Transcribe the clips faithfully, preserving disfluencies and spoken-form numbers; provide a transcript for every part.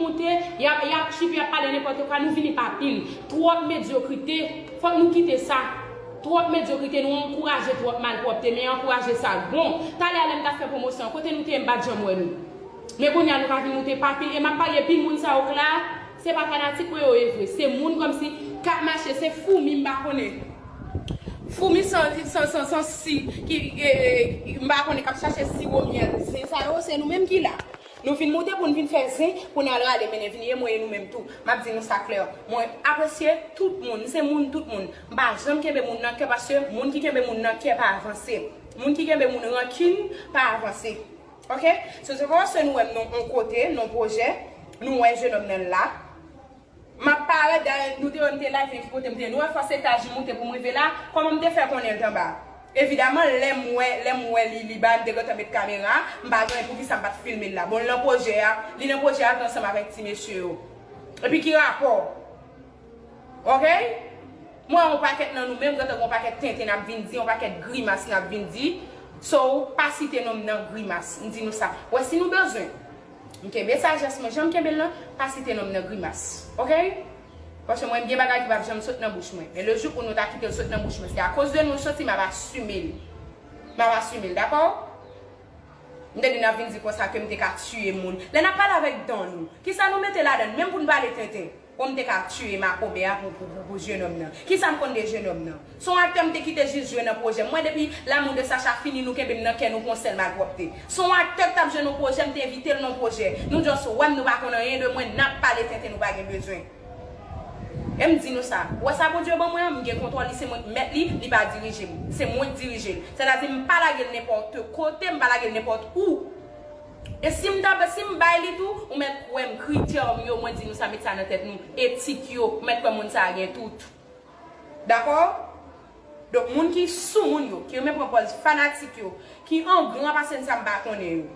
Moute, y ap, y ap tchipe, y ap pale nenpòt kwa, nou vini pa pil. Twòp medyokrite, fòk nou kite sa. Twòp medyokrite, nou ankouraje twòp malpwòpte, men ankouraje sa bon. Talè a lè m t ap fè pwomosyon an, kote nou te ye m pa t janm wè nou. Men kounye a nou ka vin moute pa pil, e m ap pale pi moun sa yo k la, se pa fanatik mwen yo ye vre, se moun kòmsi k ap mache, se foumi m pa konnen. Foumi san, san, san, san si, ki, e, e, m pa konnen, k ap chache siwo myèl. Zen sa yo, se nou menm ki la. Nou vin moute pou n vin fè zen, pou n al rale mennen vini, e mwen e nou menm tou. M ap di nou sa klè. Mwen apresye tout moun, m se moun tout moun. M pa janm kenbe moun nan kè, paske moun ki kenbe moun nan kè pa avanse. Moun ki kenbe moun rankin pa avanse. Oke? So, se kòmanse nou wè m nan yon kote, nan yon pwojè, nou wè jennonm nan la. M ap parèt, dayè, nou te wè m te live, men ki kote m te ye. Nou wè fòs etaj li moute pou m rive la, kòman m te fè konnen l t anba? Evidaman, lè m wè, lè m wè li, li ba, m te gentan met kamera, m pa konnen poukisa m pa t filme l la. Bon, l nan pwojè a, li nan pwojè a ansanm avèk ti mesye yo. Epi ki rapò? Oke? Mwen, yon pakèt nan nou menm, gentan gen yon pakèt tenten n ap vin di, yon pakèt grimas n ap vin di. So, pa site non m nan grimas. M di nou sa. Wè, si nou bezwen m kenbe sajès mwen, jan m kenbe l lan, pa site non m nan grimas. Oke? Paske mwen, gen bagay ki p ap janm sot nan bouch mwen. Men le jou pou nou ta kite l sot nan bouch mwen, se akoz de nou l soti, m ap asime l. M ap asime l, dakò? M tande n ap vin di konsa ke m te ka tiye moun. Lè n ap pale avèk dan nou, kisa nou mete ladan l? Menm pou n pale tenten. Bon, m te ka tiye makomè a pou, pou, pou, pou jennonm nan. Kisa m konn de jennonm nan? Se yon aktè m te kite jis jwe nan pwojè m. Mwen, depi L'amour de Sacha fini, nou kenbe m nan kè nou kon sèl malpwòpte. Se yon aktè k t ap jwe nan pwojè, m te envite l nan pwojè. Nou just wè m, nou pa konn anyen de mwen, n ap pale tenten, nou pa gen bezwen. E m di nou sa, wè sa Bondye ban mwen an, m gen kontwòl li, se mwen k mèt li, li pa dirije m. Se mwen k dirije l. Sètadi m pa lage l nenpòt kote, m pa lage l nenpòt ou. E si m ta, si m bay li tou, ou mèt kwè m, kritè m yo, mwen di nou sa, met sa nan tèt nou, etik yo, ou mèt kwè moun sa a gen tout. Dakò? Donk, moun ki sou moun yo, ki renmen pran pòz fanatik yo, ki angran pase n sa m pa konnen yo,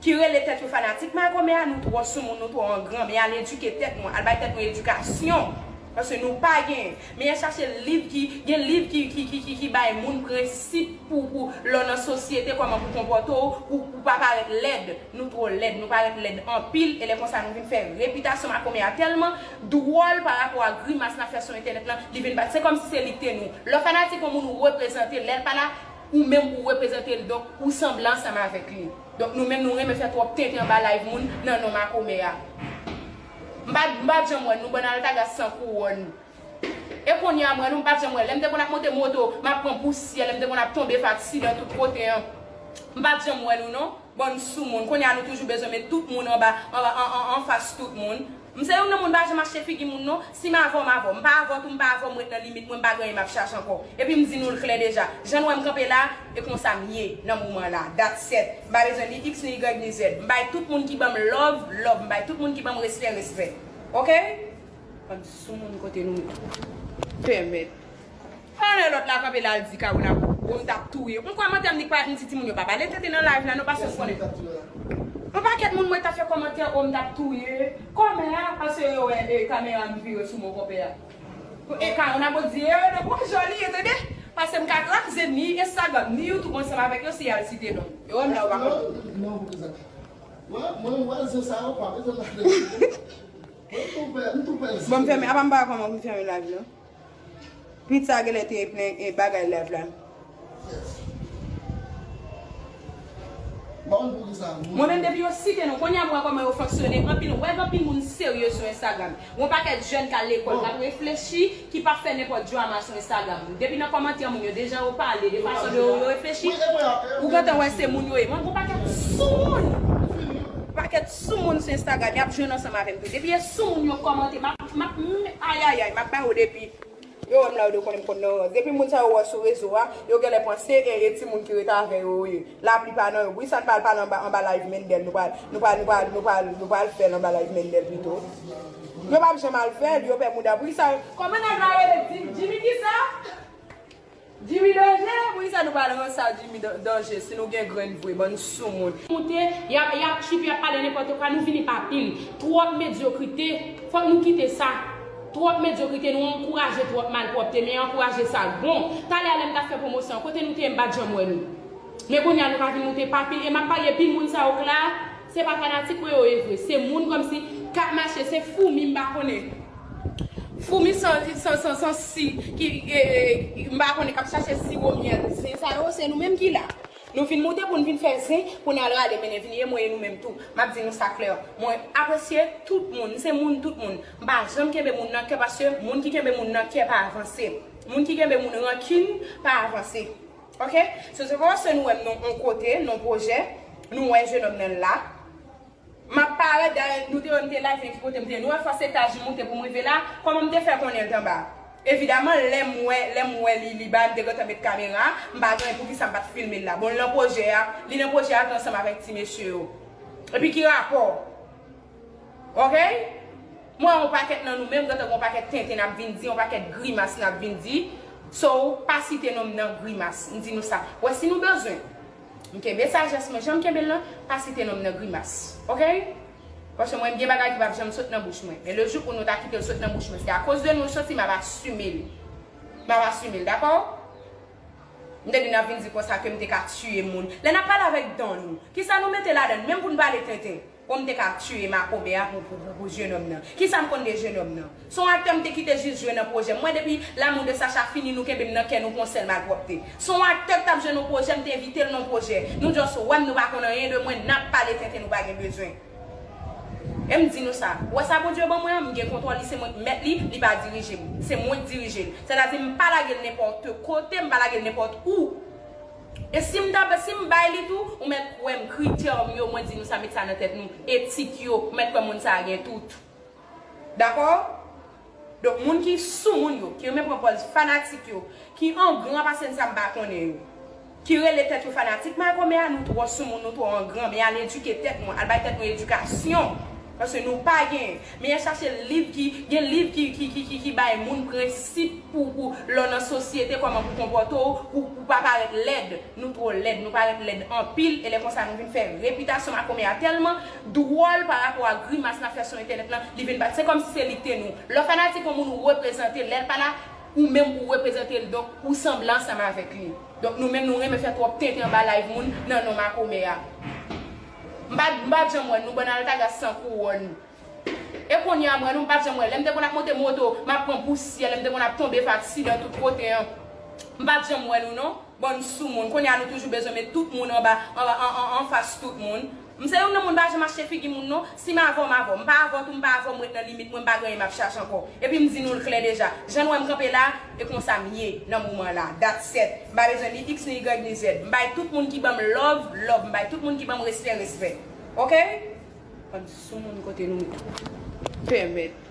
ki rele tèt yo fanatik makomè a, nou twò sou moun, nou twò angran, men al edike tèt nou, al bay tèt nou edikasyon. Paske nou pa gen. Men al chache liv ki, gen liv ki, ki, ki, ki, ki bay moun prensip pou, pou lè w nan sosyete, kòman pou konpòte w, pou, pou pa parèt lèd. Nou twò lèd, nou parèt lèd anpil, e lè konsa nou vin fè repitasyon makomè a tèlman dwòl pa rapò a grimas n ap fè sou entènèt lan, li vin bat. Se kòmsi se li k te nou. Lè w fanatik yon moun, ou reprezante l, lè l pa la, ou menm ou reprezante l, donk ou sanble ansanm avèk li. Donk nou menm nou renmen fè twòp tenten anba live moun nan non makomè a. M pa, m pa t janm wè nou, bann Altagas san kouwòn. E kounye a m wè nou, m pa t janm wè. Lè m te konn ap monte moto, m ap pran pousyè, lè m te konn ap tonbe, fè aksidan tout kote an. M pa t janm wè nou non. Bann soumoun. Kounye a nou toujou bezwen met tout moun anba, anba, an, an, anfas tout moun. M se youn nan moun m pa janm achte figi moun non. Si m avè w, m avè w. M pa avè w tou, m pa avè w, m ret nan limit mwen, m pa gen anyen m ap chache ankò. Epi m di nou l klè deja. Jan n wè m kanpe la, e konsa m ye nan moman la. That's it. M pa bezwen ni X, ni Y, ni Z. M bay tout moun ki ban m love, love. M bay tout moun ki ban m respè, respè. Oke? Bann soumoun kote nou pèmèt. Pandan lòt la kanpe la, l di Kawouna, o, m t ap touye. M kòmantè m di pa, m di timoun yo pa pale tenten nan live la, non, paske m konnen. Yon pakèt moun mwen t ap fè kòmantè, o, m t ap touye kòmè a, paske yo wè, e, kamera m vire sou mwen kòmè a. E Kawouna, bon, di, e, non, bon, joli, e, tande. Paske m ka kraze ni Instagram, ni YouTube ansanm avèk yo si y al site non m. Yo wè m la, yo pa konn. Non, non, non, non. Mwen, mwen, mwen, se sa, yo pa bezwen la. Mwen, m tou pè, m tou pè. Bon, m fèmen, apa m pa wè kòman pou m fèmen live la. Pizza genlè te plen e bagay live la. Mwen menm depi yo site nou, kounye a m wè kòman yo fonksyone. Anpil, wè gen anpil moun serye sou Instagram. Yon pakèt jèn k al lekòl, k ap reflechi, ki p ap fè nenpòt drama sou Instagram. Depi nan kòmantè moun yo, de jan yo pale, de fason de yo, yo reflechi, ou gentan wè se moun yo ye. Mwen, yon pakèt soumoun, pakèt soumoun sou Instagram, y ap jwenn ansanm avè m tou. Depi e soumoun yo kòmante, m ap, m ap, ayayay, m ap ba yo depi. Yo wè m la, yo konnen m konn nan rans. Depi moun sa yo wè sou rezo a, yo genlè panse e, e timoun ki ret avè yo, yo ye. Laplipa nan yo. Poukisa n pa al pale anba, anba live Mendel? Nou pral, nou pral, nou pral, nou pral, nou pral fè l anba live Mendel pito. Yo p ap janm al fè l, yo pè mouda. Poukisa? Kòman nèg la rele? Jim-, Jimmy kisa? Jimmy Danje? Poukisa nou pral ranse a Jimmy Dan-, Danje si nou gen grenn vre, bann soumoun? Moute, y ap, y ap tchipe, y ap pale nenpòt kwa, nou vini pa pil. Twòp medyokrite, fòk nou kite sa. Twòp medyokrite, nou ankouraje twòp malpwòpte, men ankouraje sa bon. Talè a lè m t ap fè pwomosyon an, kote nou te ye m pa t janm wè nou. Men kounye a nou ka vin moute pa pil, e m ap pale pi moun sa yo k la, Se pa fanatik mwen yo ye vre. Se moun kòmsi k ap mache, se foumi m pa konnen. Foumi san, san, san, san si, ki, e, e, m pa konnen, k ap chache siwo myèl. Se sa yo, se nou menm ki la. Nou vin moute pou n vin fè zen, pou n al rale mennen vini, e mwen e nou menm tou. M ap di nou sa klè. Mwen apresye tout moun, m se moun tout moun. M pa janm kenbe moun nan kè, paske moun ki kenbe moun nan kè pa avanse. Moun ki kenbe moun rankin pa avanse. Oke? So, se kòmanse nou wè m nan yon kote, nan yon pwojè, nou wè jenòm nan la. M ap parèt, dayè, nou te wè m te live, men ki kote m te ye. Nou wè fòs etaj m moute pou m rive la, kòman m te fè konnen l t anba? Evidaman, lè m wè, lè m wè li, li ba, m te gentan met kamera, m pa konnen poukisa m pa t filme l la. Bon, l nan pwojè a, li nan pwojè a tou ansanm avèk ti mesye yo. Epi ki rapò? Oke? Mwen, yon pakèt nan nou menm, gentan gen yon pakèt tenten n ap vin di, yon pakèt grimas n ap vin di. So, pa site non m nan grimas. M di nou sa. Wè, si nou bezwen m kenbe sajès mwen, jan m kenbe l lan, pa site non m nan grimas. Oke? Paske mwen, m gen bagay ki p ap janm sot nan bouch mwen. Men le jou pou nou ta kite l sot nan bouch mwen, se akoz de nou l soti, m ap asime l. M ap asime l, dakò? M tande n ap vin di konsa ke m te ka tiye moun. Lè n ap pale avèk dan nou, kisa nou mete ladan l, menm pou n pale tenten? Bon, m te ka tiye makomè a pou, pou, pou, pou jenòm nan. Kisa m konn de jenòm nan? Se yon aktè m te kite jis jwe nan pwojè m. Mwen, depi L'amour de Sacha fini, nou kenbe m nan kè nou pou yon sèl malpwòpte. Se yon aktè k t ap jwe nan pwojè, m te envite l nan pwojè. Nou just wè m, nou pa konn anyen de mwen, n ap pale tenten, nou pa gen bezwen. E m di nou sa, ou wè sa Bondye ban mwen an, m gen kontwòl li, se mwen k mèt li, li pa dirije m. Se mwen k dirije l. Sètadi, m pa lage l nenpòt kote, m pa lage l nenpòt ou. E si m ta, si m bay li tou, ou mèt kwè m, kritè m yo, mwen di nou sa, met sa nan tèt nou, etik yo, ou mèt kwè moun sa a gen tout. Dakò? Donk, moun ki sou moun yo, ki renmen pran pòz fanatik yo, ki angran pase n sa m pa konnen yo, ki rele tèt yo fanatik makomè a, nou twò sou moun, nou twò angran, men al edike tèt nou, al bay tèt nou edikasyon. Paske nou pa gen. Men al chache liv ki, gen liv ki, ki, ki, ki, ki bay moun prensip pou, pou lè w nan sosyete, kòman pou konpòte w, pou, pou pa parèt lèd. Nou twò lèd, nou parèt lèd anpil, e lè konsa nou vin fè repitasyon makomè a tèlman dwòl pa rapò a grimas n ap fè sou entènèt lan, li vin pa, se kòmsi se li k te nou. Lè w fanatik yon moun ou reprezante, lè l pa la, ou menm ou reprezante l, donk ou sanble ansanm avèk li. Donk nou menm nou renmen fè twòp tenten anba live moun nan non makomè a. M pa, m pa t janm wè nou, bann Altagrace san kouwòn. E kounye a m wè nou, m pa t janm wè. Lè m te konn ap monte moto, m ap pran pousyè, lè m te konn ap tonbe, fè aksidan tout kote an. M pa t janm wè nou non. Bann sou moun. Kounye a nou toujou bezwen met tout moun anba, anba, an, an, anfas tout moun. M se youn nan moun m pa janm achte figi moun non. Si m avè w, m avè w. M pa avè w tou, m pa avè w, m ret nan limit mwen, m pa gen anyen m ap chache ankò. Epi m di nou l klè deja. Jan n wè m kanpe la, e konsa m ye nan moman la. That's it. M pa bezwen ni X, ni Y, ni Z. M bay tout moun ki ban m love, love. M bay tout moun ki ban m respè, respè. Oke? Bann sou moun kote nou ye. Pèmèt.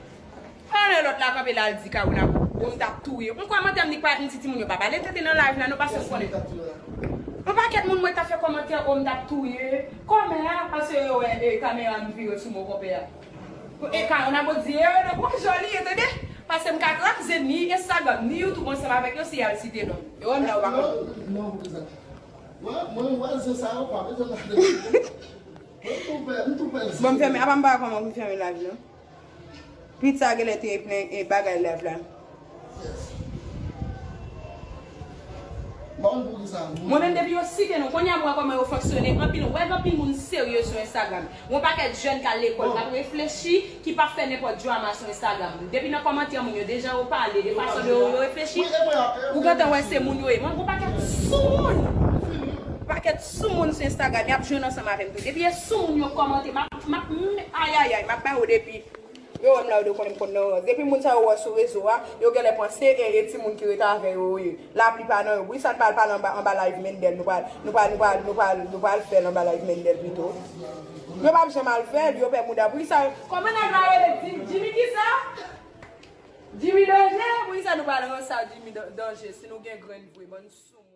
Pandan lòt la kanpe la, l di Carole ap, bon, m t ap touye. M kòmantè m di pa, m di timoun yo pa pale tenten nan live la, non, paske m konnen. Yon pakèt moun mwen t ap fè kòmantè, o, m t ap touye. Kòmè a, paske yo wè, e, kamera m vire sou mwen, kòmè a. E Carole ap di, e, nan bon jan li ye, tande? Paske m ka kraze ni Instagram, ni YouTube ansanm avèk yo si y al site non m. Yo wè m la, yo pa konn. Non, non, non, non. Mwen, mwen, mwen, se sa yo pa bezwen gade. Mwen tou pè, m tou pè. Bon, m fèmen, apa m pa wè kòman pou m fèmen live la. Pizza genlè te plen e bagay live la. Mwen menm depi yo site nou, kounye a m wè kòman yo fonksyone. Anpil, wè gen anpil moun serye sou Instagram. Yon pakèt jèn k al lekòl, k ap reflechi, ki p ap fè nenpòt drama sou Instagram. Depi nan kòmantè moun yo, de jan yo pale, de fason de yo, yo reflechi, ou gentan wè se moun yo ye. Mwen, yon pakèt sou moun. Pakèt sou moun sou Instagram, y ap jwenn ansanm avè m tou. Depi e sou moun yo kòmante, m ap, m ap, m, ayayay, m ap ba yo depi. Yo wè m la, yo dwe konnen m konn nan rans. Depi moun sa yo wè sou rezo a, yo genlè panse e, e timoun ki rete avè yo, yo ye. Laplipa nan yo. Poukisa n pa al pale anba, anba live Mendel? Nou pral, nou pral, nou pral, nou pral, nou pral fè l anba live Mendel pito. Yo p ap janm al fè l, yo pè mouda. Poukisa? Kòman nèg la rele? Jim-, Jimmy kisa? Jimmy Danje? Poukisa nou pral ranse a Jimmy Dan-, Danje si nou gen grenn vre, bann sou.